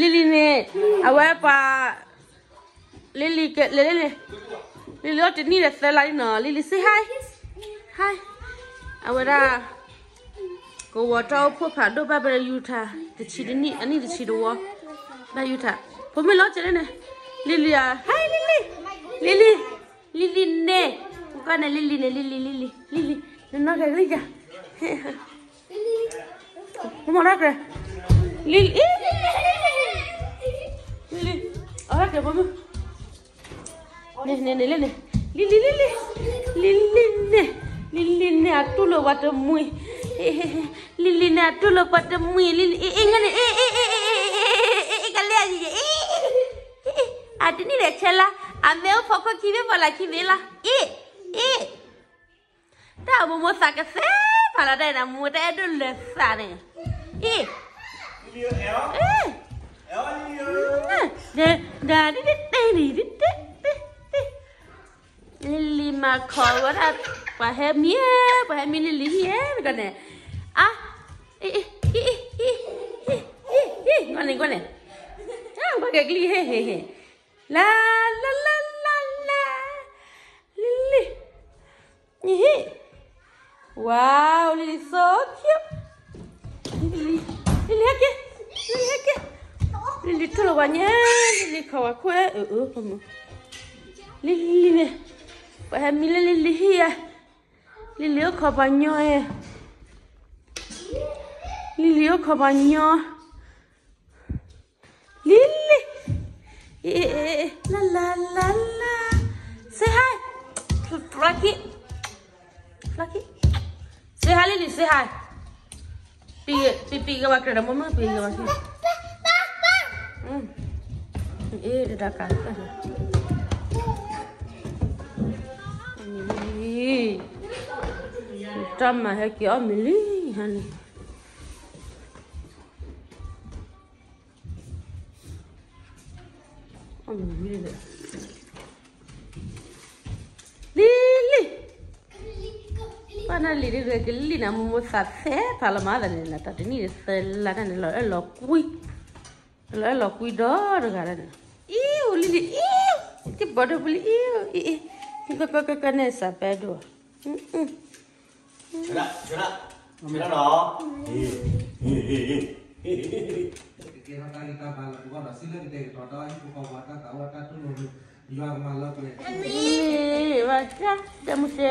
လံလံန့ၣ် အဝဲပှၤ လံလံကဲ လဲၤလဲၤလဲၤ လံလံအီၣ်တနံၣ်ဒီးသၢလါလံနီၤ လံလံ say hi hi အဝဲဒၣ် ကဝီၤတၢ်အိၣ်ဖှိၣ်ဖးဒိၣ်ဘၣ်ဖဲယူထၣ် တဆံတနံၣ် အနံၣ်တဆံတဝီ ဘၣ်ယူထၣ် ဖိမုၣ်လီၤကဲလဲၣ်န့ၣ် လံလံဧၢ hi လံလံ လံလံ လံလံန့ၣ် ကန့ၣ် လံလံန့ၣ် လံလံ လံလံ လံလံ နနီၢ်ကဲကလံၤယၤ မ့ၢ်တၢ်ကြၢး လံလံ လံလံ အီၣ်တၢ်ကြၢးဖိမုၣ် န့ၣ်န့ၣ်န့ၣ်လံန့ၣ် လံလံလံလံ လံလံန့ၣ် လံလံန့ၣ် အတူၢ်လိာ်ပှၤတမှံၤ လံလံန့ၣ် အတူၢ်လိာ်ပှၤတမှံၤ လံလံ အ့ၣ်အ့ၣ် ငါန့ၣ် အ့ၣ်အ့ၣ် အ့ၣ်အ့ၣ် ကလဲၣ်ယံၤ အ့ၣ်အ့ၣ် အတနံၣ်ဒီးဆဲလါ အမ့ၢ်အိၣ်ဖီခိၣ်ခံဘ့ၣ်ပှၤလၢခံဘ့ၣ်လီၤ အ့ၣ် အ့ၣ် တၢ်မိၢ်မိၢ်သးကသဲဖးလီၤတၢ်အံၤန့ၣ် မိၢ်မိၢ်တၢ်အဲၣ်ဒိးလၢာ်သးန့ၣ် အ့ၣ် အ့ၣ် ဒီးဒ်တတဲနံၤ ဒ်တဲတဲတဲ လံလံမၤခီဝဲဒၣ် ပှၤဟဲမံ ပှၤဟဲမံလံလံဟံၣ် တကီၢ်န့ၣ် အါ အ့ၣ် အ့ၣ် အ့ၣ် အ့ၣ် အ့ၣ် ကွၢ်န့ၣ် ကွၢ်န့ၣ် ကွၢ်က့ၤကလံၤ ဟ့ၣ် ဟ့ၣ် ဟ့ၣ် လါ လါ လါ လါ လါ လံလံ နဟ့ၣ် Wow လံလံ so cute လံလံ လံလံဟဲက့ၤ လံလံဟဲက့ၤ လံလံတူၢ်လိာ်ပှၤညီ လံလံခီပှၤခွဲး အၢ အၢ လံလံန့ၣ် ပှၤဟဲမံလၢလံလံဟံၣ်ဧါ လံလံအိၣ်ခိးပှၤညီဧါ လံလံအိၣ်ခိးပှၤညီ လံလံ လါ လါ လါ လါ say hi Fluffy Fluffy say hi လံလံ say hi ပံၤ ပံၤ ပံၤကဘၣ်ကြၢးဒီးမိၢ်မုၣ် ပံၤကဘၣ် အ့ တဒါကါ တၢ်မၤ ဟဲက့ၤအီၣ်မ့ၤလံ ဟါန့ၣ် လံလံ ပှၤနၢ်လံၤဒ်ဂဲၤကလံၤန့ၣ် မိၢ်မိၢ်သးသဲဖးလီၤမၤသးန့ၣ် တၢ်တနံၣ်သၢလါန့ၣ် လီၤအဲၣ်လီၤကွံ လီၤအဲၣ်လီၤကွံဒီတဂၤန့ၣ် အံၤ အိၣ်လံလံ အံၤ ကဘီဒီပူၤလံ အံၤ အံၤ အံၤ ကကကကန့ၣ် စးပဲဒိၣ် ကဲထီၣ်တၢ်ဂ့ၢ်တၢ်ဘါလၢပဂီၢ်ဒီး စံးလၢကတဲာ်ကတီၤတၢ်ဟံၣ်ဖိဃီဖိအတၢ်သးအိၣ်တၢ်တူၢ်လိာ် ယွၤကမၤလၢပှဲၤ ဘၣ်ကၢ် တဲမုၢ်တဲ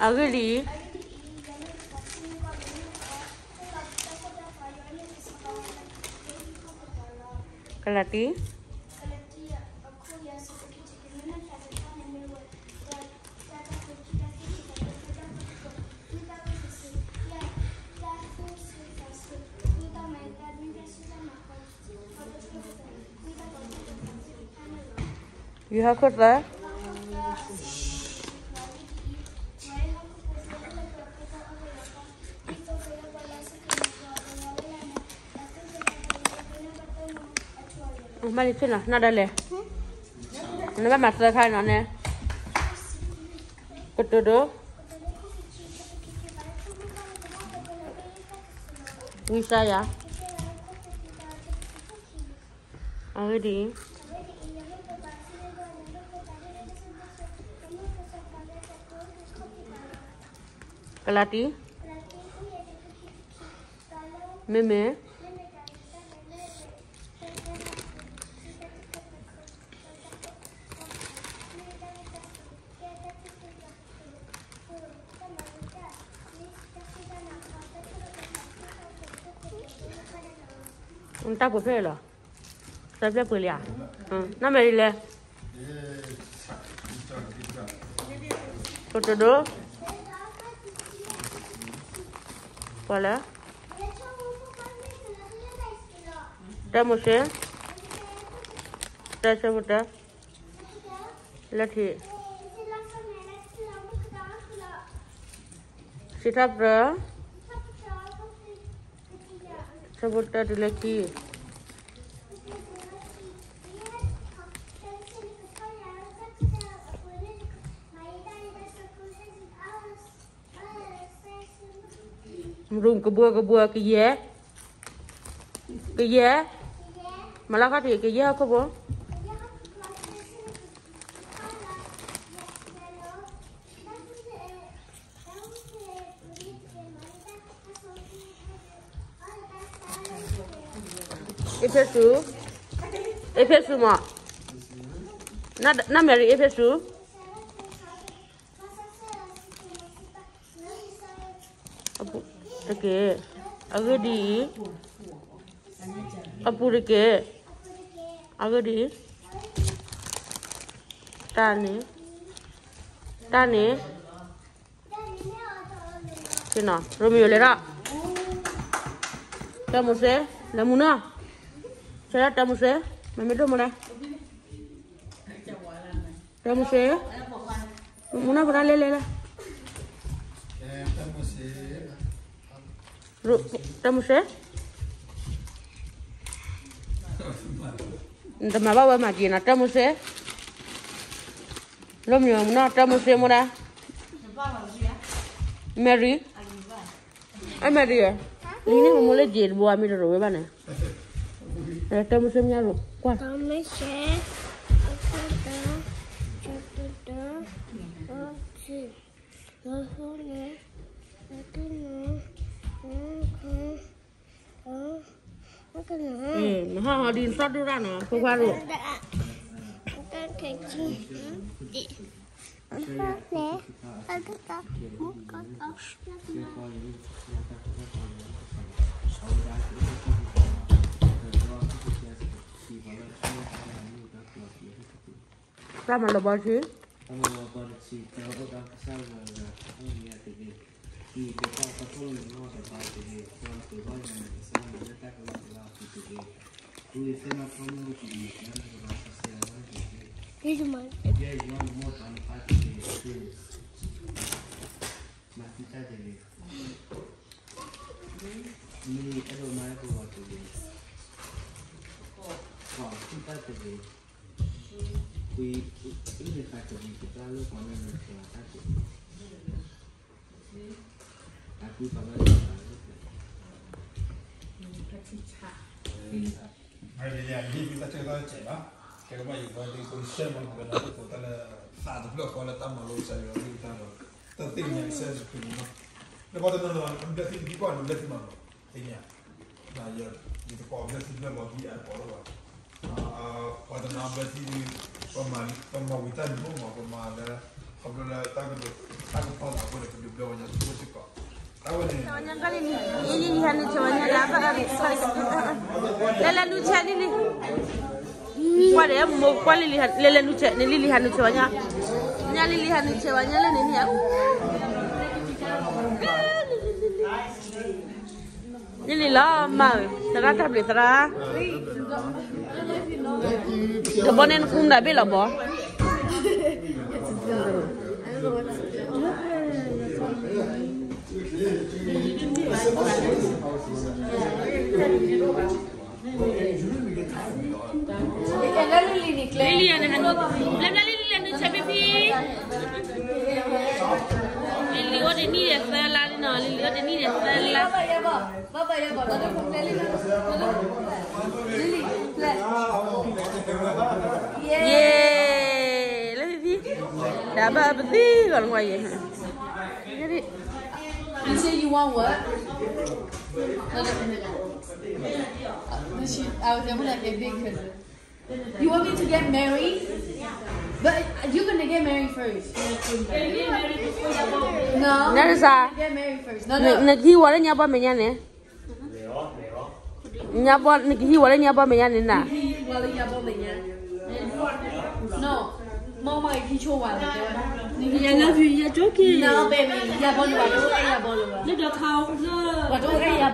အဂ့ၢ်ဒ်အံၤ ကလၤတံ ယဟီၣ်ခိၣ်သၢ မၤလံဆ့ၣ်နီၤ နဒၣ်လဲၣ် နဘၣ်မၤသၢခါနီၤန့ၣ် ကတိၤဒိ ဝံစါယၤ အဂ့ၢ်ဒ်အံၤ ကလၤတံ မ့မ့ၢ် နတၢ်ပှ့ၤဖဲလဲၣ်လီၤ သၢဖျၢၣ်ပှ့ၤလံဧါ နမ့ၢ်ဒ်လဲၣ် ကတိၤဒိ ပှၤလၢ တဲမိၤၡ့ တဲဆၢဖိတၢ လၢထံး စံးထီၣ်ပတြၢၤ ဆၢဖိတၢတုၤလၢခံ Maïda, ella se puede decir, ahora, ahora, ahora, ရူၢ်ကဘှီကဘှီကယဲၢ်, ကယဲၢ်, မၤလၢခီၣ်ထံးကယဲၢ်ဟီၣ်ခိၣ်ဖိ. အ့းဖ့းစူး, အ့းဖ့းစူးမး, နမ့ၢ်ရံ အ့းဖ့းစူး. တက့ၢ်, အဂ့ၢ်ဒ်အံၤ, အပူၤတက့ၢ်, အဂ့ၢ်ဒ်အံၤ, တၢ်န့ၣ်, တၢ်န့ၣ်, ရိမ့ၤယိၤလဲၤထီၣ်, တၢမိၤၡ့, လဲၤမူနီၤ, ဆၢဒၣ်တၢမိၤၡ့, မ့မ့ၢ်ဒိၣ်မူလဲၣ် တၢမိၤၡ့, မူနီၤဖိဒၣ်လဲၤလဲၤလဲၤ, တၢမိၤၡ့, နတမၤဘၣ်ဝဲမၤက့ၤနီၤ တၢမိၤၡ့, ရိမ့ၤမူနီၤ တၢမိၤၡ့မူဒၣ်, Mary, အ Mary, လံန့ၣ်မိၢ်လၢက့ၤတဘိအမ့ၢ်တရိးဝဲဘၣ်န့ၣ်, တၢမိၤၡ့မ့ၢ်ရိးကွၢ် တၢမိၤၡ့, အခိၣ်တၢ, တၢ်တၢ, အခိၣ်, အခိၣ်န့ၣ်, အခိၣ်န့ၣ်, အခိၣ်, အခိၣ်န့ၣ်, နဟီၣ်ဟီဒ်နသီၣ်ဒိၣ်ရၣ်နီၤ ဖိခွါရိး, တၢ်ခဲကံ, အခိၣ်န့ၣ်, အခိၣ်တၢ, မူကီၢ်တၢ် တၢ်မၤလီၤဘီထံ, လံလံ ယဟံၣ်သုတၢ်ဆၢကတီၢ်တစဲးဘၣ်, ကဲကဘၣ်ယဘီဒ်သိးရှဲမၤကနၢၤသကိးတၢ်လၢ သးတဖျၢၣ်ဃီလၢတၢ်မၤလိကစၢ်ယွၤကလုၢ်ကထါဒီး တၢ်သ့ၣ်ညါကစၢ်ယ့ၣ်ၡူးခရံာ်န့ၣ်လီၤ. နဘၣ်တနီၤနီၤ နဘျၢထံတဒ်ပှၢ်နဘျၢထံမၤလိ သ့ၣ်ညါ, ယတကိးဘျၢထံတဘျၢဘီဒ်အတကိးလၢၤဘၣ်, ပှၤတနီၤဘျၢထံဒ် ပမၤဝံၤတၢ်န့ၣ်မ့ၢ်မး ပမၤလၢ ခီဖျိလၢတၢ်ကပီၤသးအဃိန့ၣ် ပဒုးဘျၢဝဲညါစ့ၢ်ကီး, အဝဲန့ၣ် လံလံ ဟဲနုာ်ဆဲးဝဲညါလၢဘၣ်, လဲၤလဲၤနုာ်ဆဲးလံလံ, ကွၢ်ဒီးမိၢ်ကွၢ်လံလံ လဲၤလဲၤနုာ်ဆဲးန့ၣ် လံလံ ဟဲနုာ်ဆဲးဝဲညါ, ညါလံလံ ဟဲနုာ်ဆဲးဝဲညါလၢန့ၣ်န့ၣ်ဧါ, လံလံလီၤမၢ်ဧၢ, သရၣ်တၢ်ဘျုးသရၣ်, တဘီန့ၣ်နကူနဒၣ်ဘ့ၣ်လီၤဘီ လံလံ လံလံ ဟဲနုာ်ဆဲးဖံဖံ, လံလံအိၣ်တနံၣ်ဒီးသၢလါလံနီၤ, လံလံအိၣ်တနံၣ်ဒီးသၢလါ, ယ့, လၢဖံဖံ, တၢ်ဘၣ်ပသံဂီၤလၢကွၢ်ယဲ You say you want what? This, I was able to get big. You want me to get married? But you're gonna get married first. No. That is a. Get married first. No, no. နကဟံးဝီၤလၢညါဘီမဲာ်ညါန့ၣ်, ညါဘီ နကဟံးဝီၤလၢညါဘီမဲာ်ညါန့ၣ်န, No, မ့ၢ်မ့ၢ်ဟံးဆိဝဲလၢ, ယလၢယကၠိက့ၤ, No, baby, ယဘီလၢၤဘၣ်, လၢဒိးခါ, ပှၤတအိၣ်အဲၣ်ယၤ